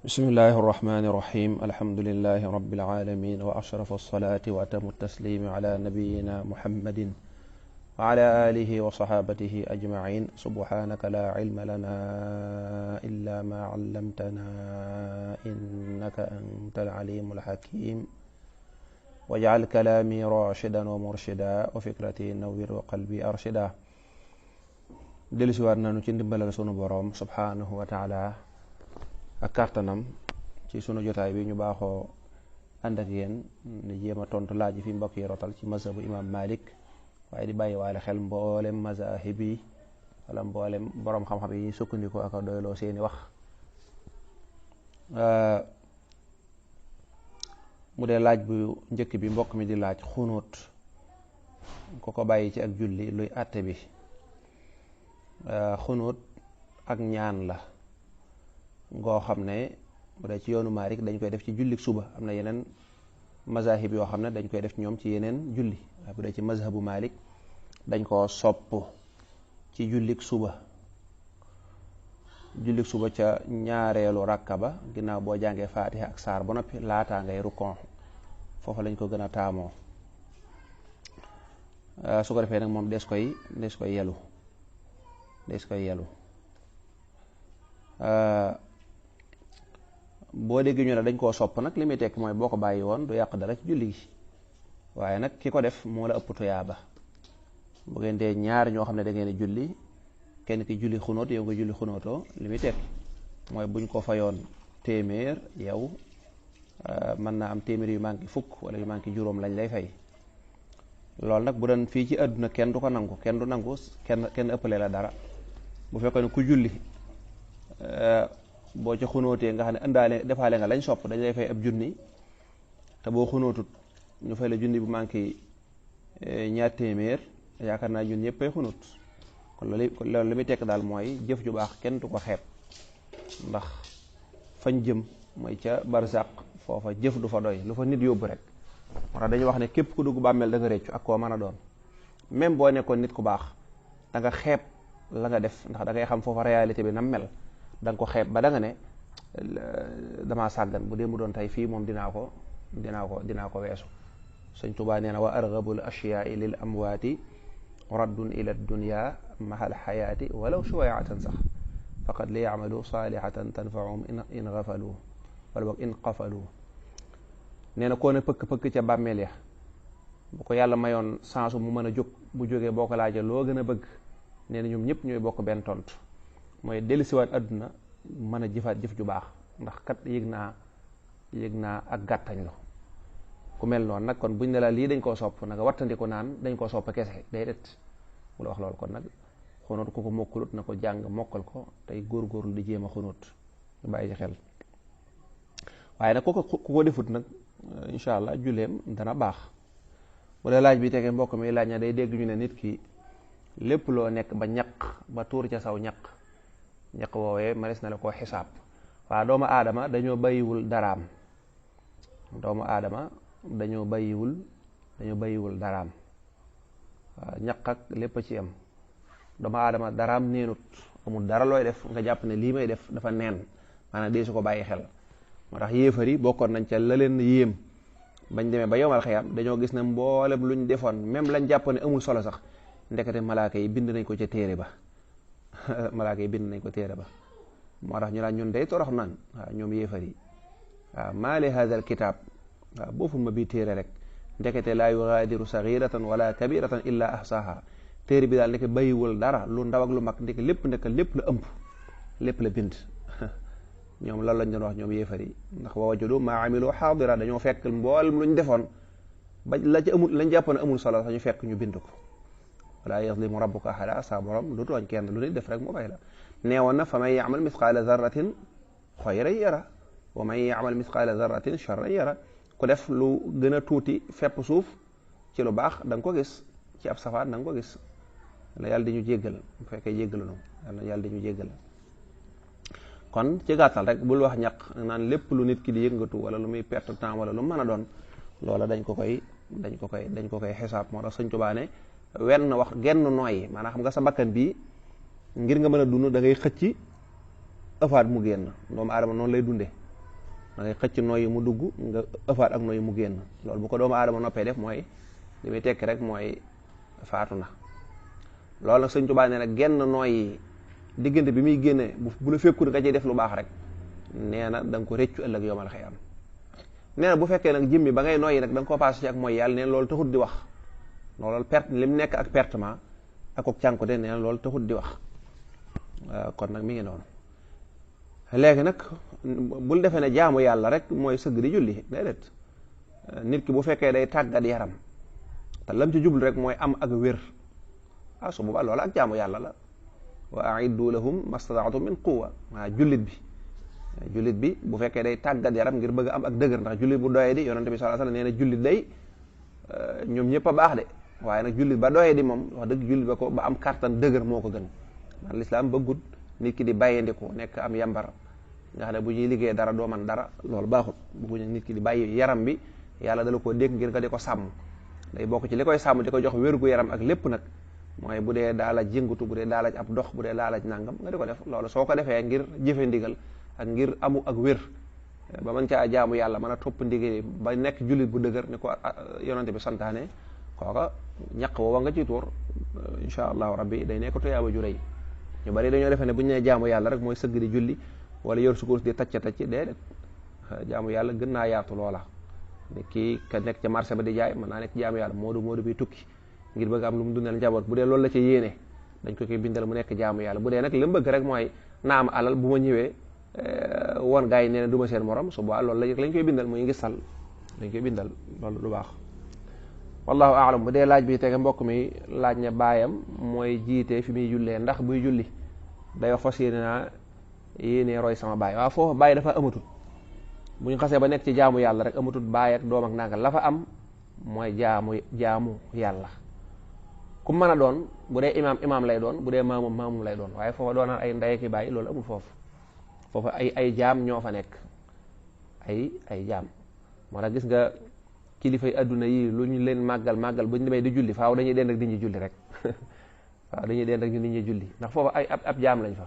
bismillahi irrahmani irrahim alhamdulilahi rabilalamin wa ashrafu alsalati wa atamu taslimi ala nabiyina muhammadin wa ala alihi wa sahabatihi ajmain subhanaka la ilma lana illa ma allamtana innaka anta alalimu alhakim waj'al kalami rashidan wa murshida wa fikrati nawwir wa qalbi arshida. dellusiwaat nañu ci ndimbalal sunu boroom subhanahu wa taala ak kàttanam ci sunu jotaay bi ñu baaxoo ànd ak yéen ni jéem a tontu laaj fi mbokk yi rotal ci mazhabu imam Malik waaye di bàyyi waale xel mboolem mazahib yi wala mboolem boroom xam-xam yi sukkandiku ak a doyloo seeni wax. mu dee laaj bu njëkk bi mbokk mi di laaj xunóot ko bàyyi ci ak julli luy àtte bi. xunóot ak ñaan la ngoo xam ne bu dee ci yoonu Maalik dañ koy def ci jullik suba. am na yeneen mazahib yoo xam ne dañ koy def ñoom ci yeneen julli waaye bu dee ci mazhabu Maalik dañ koo sopp ci jullik suba ca ñaareelu rakka ba ginnaaw boo jàngee faatiha ak saar ba noppi laataa ngay rukon foofa lañ ko gën a taamoo. su ko defee nag moom des koy yelu boo dégg ñu ne dañ koo sopp nag li muy tekk mooy boo ko bàyyi woon du yàq dara ci julli gi waaye nag ki ko def moo la ëpp tuyaaba. bu ngeen dee ñaar ñoo xam ne da ngeen di julli kenn ki julli xunóot yow nga julli xunóotoo li muy tekk mooy buñ ko fayoon téeméer yow mën naa am téeméer yu manqué fukk wala yu manqué juróom lañ lay fay. loolu nag bu doon fii ci àdduna kenn du ko nangu kenn ëppale la dara. bu fekkoon ne ku julli boo ca xunóotee nga xam ne defaale nga lañ sopp dañ lay fay ab junni te boo xunóotut ñu fay la junni bu manqué ñaar téeméer yaakaar naa ñun ñëpp ay xunóot kon loolu li muy tekk daal mooy jëf ju baax kenn du ko xeeb ndax fañ jëm mooy ca barsàq foofa jëf du fa doy lu fa nit yóbbu rek moo tax dañuy wax ne képp ku dugg bàmmeel da nga réccu ak koo mën a doon même boo nekkoon nit ku baax da nga xeeb la nga def ndax da ngay xam foofa réalité bi nam mel da nga ko xeeb ba da nga ne damaa sàggan bu dee mu doon tey fii moom dinaa ko weesu. Sëñ Tuubaa nee na wa arghabul ashyaai lil amwaati raddun ila dunya mahal xayaati walaw shuwaatan sax faqad li yamalu saalihatan tanfaahum in gafalu wala boog in qafalu. nee na koo ne pëkk ca bàmmeel ya bu ko yàlla mayoon sansu mu mën a jóg bu jógee boo ko laajee loo gën a bëgg nee na ñoom ñëpp ñooy bokk benn tontu mooy dellusiwaat àdduna mën a jëfaat jëf ju baax ndax kat yëg naa ak gàttañ lu ku mel noonu nag kon buñ ne la lii dañ koo sopp nag wattandiku naan dañ koo sopp kese day det mu la wax loolu kon nag xunóot ku ko mokkulut na ko jàng mokkal ko tey góorgóorlu di jéem a xunóot ñu bàyyi ci xel waaye nag ku ko defut nag incha allah julleem dana baax. bu dee laaj bi tegee mbokk mi laaj na day dégg ñu ne nit ki lépp loo nekk ba ñaq ba tuur ca saw ñaq woowee manes na la koo xisaab waaye doomu aadama dañoo bàyyiwul daraam waaw ñaq ak lépp ci am doomu aadama daraam neenut amul dara looy def nga jàpp ne lii may def dafa neen maanaam dee su ko bàyyi xel. moo tax yéefar yi bokkoon nañ ca la leen yéem bañ demee ba yowmal xiyaam dañoo gis ne mboolem luñ defoon même lañ jàpp ne amul solo sax ndekete malaaka yi bind nañ ko ca téere ba moo tax ñu naan ñun day torox naan waaw ñoom yéefar yi waaw maa li haada al kitaab waaw booful ma bii téere rek ndekete laa yugaadiru saxiratan wala kabiratan illa ahsaha téere bi daal ndeke bàyyiwul dara lu ndaw ak lu mag ndeke lépp la ëmb lépp la bind ñoom loolu lañ doon wax ñoom yéefar yi ndax wa wajadu maa amilu xaadira dañoo fekk mboolem luñ defoon ba la ci amul lañ jàppoon amul solo sax ñu fekk ñu bind ko. wala yazlimu rabbuka ahada sa borom du tooñ kenn lu nit def rek mu fay la neewoon na fa man yaamal misqaala zarratin xayran yara wa man yaamal misqaala zarratin charran yara ku def lu gën a tuuti fepp suuf ci lu baax da nga ko gis ci ab safaat da nga ko gis la yàlla di ñu jéggal bu fekkee jéggalu noonu yàlla di ñu jéggal. kon ci gàttal rek bul wax ñaq naan lépp lu nit ki di yëngatu wala lu muy perte temps wala lu mën a doon loola dañ ko koy xisaab. moo tax Sëñ Tuubaa ne wenn wax genn nooyi maanaam xam nga sa bakkan bii ngir nga mën a dund da ngay xëcc ëfaat mu génn doomu aadama noonu lay dunde da ngay xëcc noyyi mu dugg nga ëffaat ak noyyi mu génn. loolu bu ko doomu aadama noppee def mooy li muy tekki rek mooy faatu na. loolu nag Sëñ Tuubaa nee na genn noyyi diggante bi muy génne bu la fekkul nga ciy def lu baax rek nee na da nga ko réccu ëllëg yawmal xiyaam. nee na bu fekkee nag jëmmi ba ngay noyyi nag da nga koo paase ci ak mooy yàlla nee na loolu taxut di wax loolu perte li mu nekk ak pertement ak ak cànkute nee na loolu taxut di wax. kon nag mi ngi noonu. léegi nag bul defee ne jaamu yàlla rek mooy sëgg di julli déedéet. nit ki bu fekkee day tàggat yaram te lam ci jublu rek mooy am ak wér su boobaa loola ak jaamu yàlla la. wa a'iddu lahum mastata'tum min quwwa jullit bi bu fekkee day tàggat yaram ngir bëgg am ak dëgër ndax jullit bu doyee di yonente bi sallallahu alayhi wasallam nee na jullit day ñoom ñëpp a baax de waaye nag jullit ba doyee di moom wax dëgg jullit ba am kàttan dëgër moo ko gën. ndax lislaam bëggut nit ki di bàyyeendiku nekk am yambar nga xam ne bu ñuy liggéey dara doo man dara loolu baaxut. bëgguñu nit ki di bàyyi yaram bi yàlla dala koo dégg ngir nga di ko sàmm day bokk ci li koy sàmm di ko jox wérgu yaram ak lépp nag mooy bu dee daa laaj yëngutu bu dee daa laaj ab dox bu dee daa laaj nangam nga di ko def loolu soo ko defee ngir jëfe ndigal ak ngir amu ak wér ba mën caa jaamu yàlla mën a topp ndigal ba nekk jullit bu dëgër ni ko yonante bi santaane kooka ñaq woowa nga ci tuur insha allahu rabbi day nekk tuyaaba ju rëy. ñu bari dañoo defee ne bu ñu nee jaamu yàlla rek mooy sëgg di julli wala yor su kurus di tacca tacc déedéet jaamu yàlla gën naa yaatu loola. ni kii ka nekk ca marché ba di jaay mën naa nekk jaamu yàlla moodu bi tukki ngir bëgg am lu mu dundal njaboot bu dee loolu la ca yéene dañ ko koy bindal mu nekk jaamu yàlla bu dee nag li mu bëgg rek mooy naa am alal bu ma ñëwee woon gars yi nee na du ma seen morom su boobaa loolu lañ koy bindal muy ngisal lañ koy bindal loolu du baax. wallahu aalam. bu dee laaj bi tege mbokk mi laaj ne baayam mooy jiite fi muy jullee ndax buy julli day wax fas yéene roy sama baay waaw foofu baay dafa amatul bu ñu xasee ba nekk ci jaamu yàlla rek amatul baay ak doom ak nanga la fa am mooy jaamu yàlla. ku mën a doon bu dee imaam lay doon bu dee maamum lay doon waaye foofa doonaan ay ndey ki baay loolu amul foofu ay jaam ñoo fa nekk ay jaam. moo tax gis nga kilifay adduna yi lu ñu leen màggal bu ñu demee di julli faaw dañuy dend ak nit ñi julli rek waaw dañuy dend ak nit ñi julli ndax foofu ab jaam lañ fa.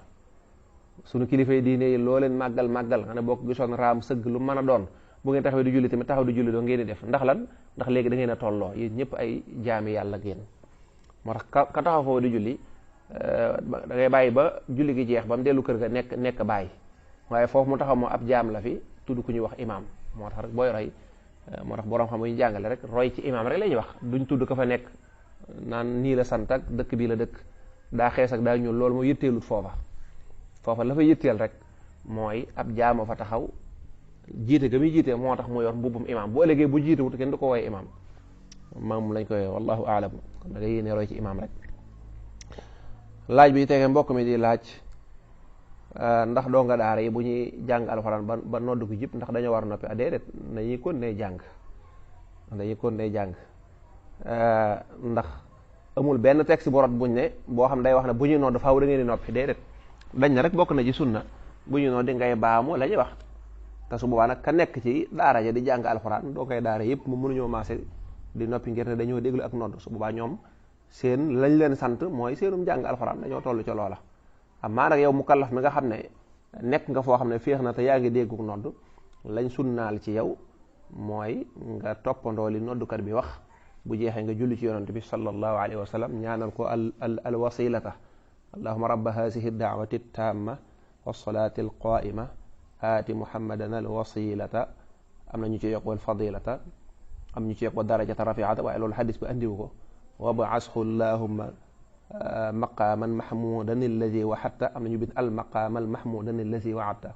sunu kilifay diine yi loo leen màggal nga ne boo ko gisoon raam sëgg lu mën a doon bu ngeen taxawee di julli tamit taxaw di julli doo ngeen di def ndax lan ndax léegi da ngeen a tolloo yéen ñëpp ay jaami yàlla ngeen. moo tax ka taxaw foofu di julli da ngay bàyyi ba julli gi jeex ba mu dellu kër ga nekk bàyyi waaye foofu mu taxaw moo ab jaam la fi tudd ku ñuy wax imaam. moo tax rek booy roy moo tax borom xam yu jàngale rek roy ci imaam rek la ñuy wax duñ tudd ka fa nekk naan nii la sant ak dëkk bii la dëkk daa xees ak daa ñuul loolu moo yitteelut foofa la fa yitteel rek mooy ab jaama fa taxaw jiite ga muy jiite moo tax mu yor mbubbum imaam bu ëllëgee bu jiite wut kenn du ko woowee imaam maam lañ koy wallahu aalam. kon da ngay yéene roy ci imaam rek. laaj bi tege mbokk mi di laaj ndax doo nga daara yi bu ñuy jàng alxuraan ba nodd ko jib ndax dañoo war a noppi déedéet dañuy continuer jàng ndax amul benn texte bu rot buñ ne boo xam day wax ne bu ñuy nodd faaw da ngeen di noppi déedéet dañ na rek bokk na ci sunna bu ñuy nodd di ngay baamu la ñuy wax te su boobaa nag ka nekk ci daara ja di jàng alxuraan doo koy daara yëpp mu mënuñoo maase di noppi ngir ne dañoo déglu ak nodd su boobaa ñoom seen lañ leen sant mooy seenum jàng alxuraan dañoo toll ca loola. amaa nag yow mukallaf mi nga xam ne nekk nga foo xam ne féex na te yaa ngi déggu nodd lañ sunnaal ci yow mooy nga toppandoo li noddukat bi wax bu jeexee nga julli ci yonent bi sallallahu alayhi wa sallam ñaanal ko al wasilata allahuma rabba hasihi daawati tamma wasalaati alqaima aati muhammadan al wasilata am na ñu ci yokk wal fadilata am ñu ci yokk wa darajata rafiata waaye loolu xadis bi andiwu ko wab'ashu allahumma maqaaman mahmuudan alladi wa'adta am na ñu bind al maqaamal mahmuudan alladi wa'adta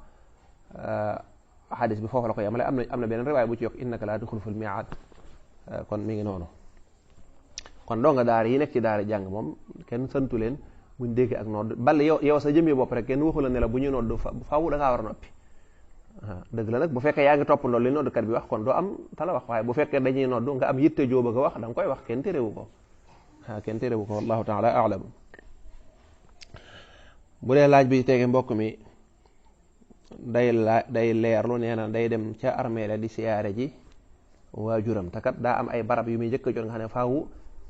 xadis bi foofu la ko yemale am na beneen riwaaya bu ci yokk innaka laa tuxliful mii'aad kon mi ngi noonu. kon donga daara yi nekk ci daara jàng moom kenn santu leen buñ dégg ak nodd bal yow sa jëmee bopp rek kenn waxu la ne la bu ñuy nodd faaw da ngaa war a noppi. dëgg la nag bu fekkee yaa ngi toppandoo li noddkat bi wax kon doo am tala wax waaye bu fekkee dañuy nodd nga am yitte joo bëgg a wax da nga koy wax kenn terewu ko wallahu taala a'lam. bu dee laaj bi tege mbokk mi day leerlu nee na day dem ca armeela di siyaare ji waajuram te kat daa am ay barab yu muy njëkk a jot nga xam ne faaw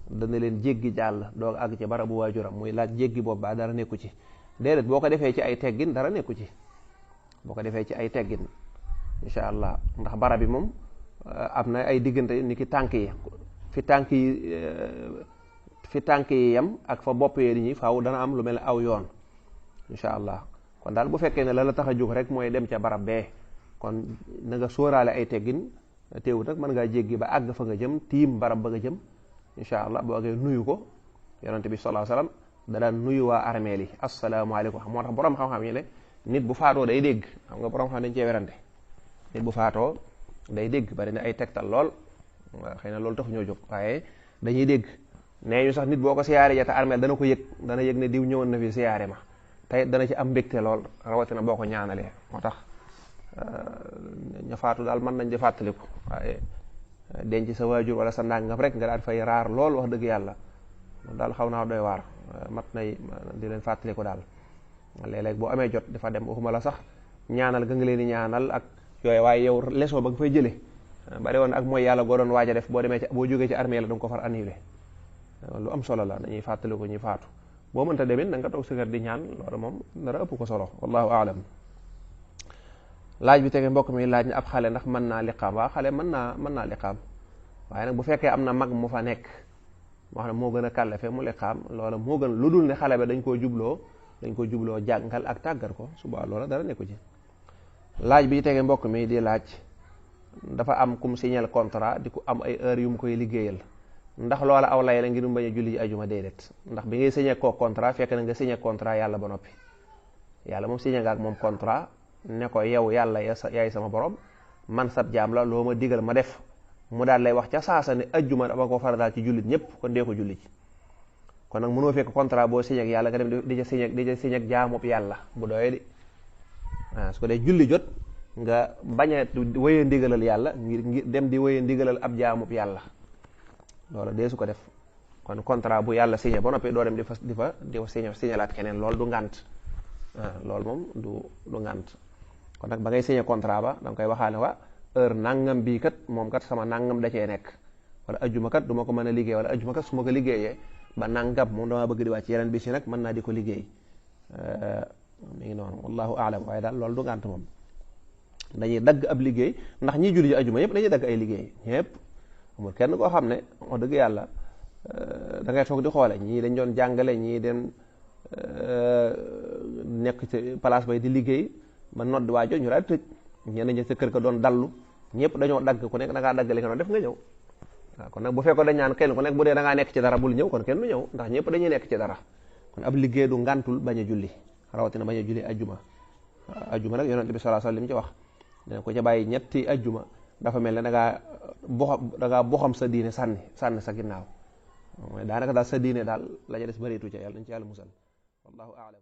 dana leen jéggi jàll doog àgg ci barabu waajuram muy laaj jéggi boobu ba dara nekku ci déedéet boo ko defee ci ay teggin dara nekku ci boo ko defee ci ay teggin incha allah ndax barab bi moom am na ay diggante ni ki tànk yi fi tànk yi fi tànk yi yem ak fa bopp yee di ñi faaw dana am lu mel ne aw yoon incha allah kon daal bu fekkee ne la tax a jóg rek mooy dem ca barab bee kon na nga sóoraale ay teggin teewut nag mën ngaa jéggi ba àgg fa nga jëm tiim barab ba nga jëm incha allah boo agee nuyu ko yonente bi sallallahu alayhi wasallam da daan nuyu waa armeel yi asalaamaaleykum moo tax borom xam-xam yi ne nit bu faatoo day dégg xam nga borom xam dañ cee werante nit bu faatoo day dégg bari na ay tegtal lool xëy na loolu taxu ñoo jóg waaye dañuy dégg nee ñu sax nit boo ko siyaare ja te armeel dana ko yëg dana yëg ne diw ñëwoon na fi siyaare ma tey dana ci am mbégte lool rawatina boo ko ñaanalee moo tax ña faatu daal mën nañ di fàttaliku waaye denc sa waajur wala sa ndàngam rek nga daal fay raar lool wax dëgg yàlla loolu daal xaw naa doy waar mat nay di leen fàttaliku daal léeg-léeg boo amee jot dafa dem waxuma la sax ñaanal ga nga leen di ñaanal ak yooyu waaye yow leçon ba nga fay jëlee bari woon ak mooy yàlla goo doon waaj a def boo demee ci boo jógee ci armée la da nga ko far annulé lu am solo la dañuy fàttaliku ñuy faatu boo mënta demit na nga toog sa kër di ñaan loolu moom dara ëpp ko solo wallahu aalam laaj bi tege mbokk mi laaj ne ab xale ndax mën naa liqaam waa xale mën naa liqaam waaye nag bu fekkee am na mag mu fa nekk moo xam ne moo gën a kàllafe mu liqaam loola moo gën lu dul ne xale ba dañ koo jubloo jàngal ak tàggat ko suba loola dara nekku ci laaj bi tege mbokk mi di laaj dafa am kum signal contrat di ko am ay heures yu mu koy liggéeyal ndax loola aw lay la ngir mu bañ a julli ji ajuma déedéet ndax bi ngay signé koo contrat fekk na nga signé contrat yàlla ba noppi yàlla moom signé nga ak moom contrat ne ko yow yàlla yaay sama borom man sab jaam la loo ma digal ma def mu daal lay wax ca saasa ne ajjuma dama ko farataal ci jullit ñëpp kon dee ko julli ci kon nag mënoo fekk contrat boo signé ak yàlla nga dem di ca signé ak jaamub yàlla bu doyee di su ko dee julli jot nga bañ a wéyee ndigalal yàlla ngir dem di wéyee ndigalal ab jaamub yàlla loolu dee su ko def kon contrat bu yàlla signé ba noppi doo dem di fa signalaat keneen loolu du ngànt loolu moom du ngànt kon nag ba ngay signé contrat ba da nga koy waxaale wa heure nangam bii kat moom kat sama nangam da cee nekk wala ajjuma kat du ma ko mën a liggéey wala ajjuma kat su ma ko liggéeyee ba nangam moom dama bëgg di wàcc yeneen bis yi nag mën naa di ko liggéey mi ngi noonu wallahu aalam waaye daal loolu du ngànt moom dañuy dagg ab liggéey ndax ñiy julli ji ajjuma yëpp dañuy dagg ay liggéey ñëpp amul kenn koo xam ne wax dëgg yàlla da ngay toog di xoole ñii dañ doon jàngale ñii dem nekk ci place bay di liggéey ba nodd waa jot ñu daal tëj ñenn ñi sa kër ka doon dallu ñëpp dañoo dagg ku nekk da ngaa dagg li nga doon def nga ñëw waaw kon nag bu fekkoon dañ ñaan kenn ku nekk bu dee da ngaa nekk ci dara bul ñëw kon kenn du ñëw ndax ñëpp dañuy nekk ci dara kon ab liggéey du ngàntul bañ a julli rawatina bañ a julli ajjuma ajjuma nag yonent bi sallallahu alayhi wasallam li mu ci wax ne ko ca bàyyi ñetti ajjuma dafa mel ne da ngaa boxam sa diine sànni sa ginnaaw daanaka daal sa diine daal la ca des bëreetu ca yàlla nañ ci yàlla musal wallahu a'lam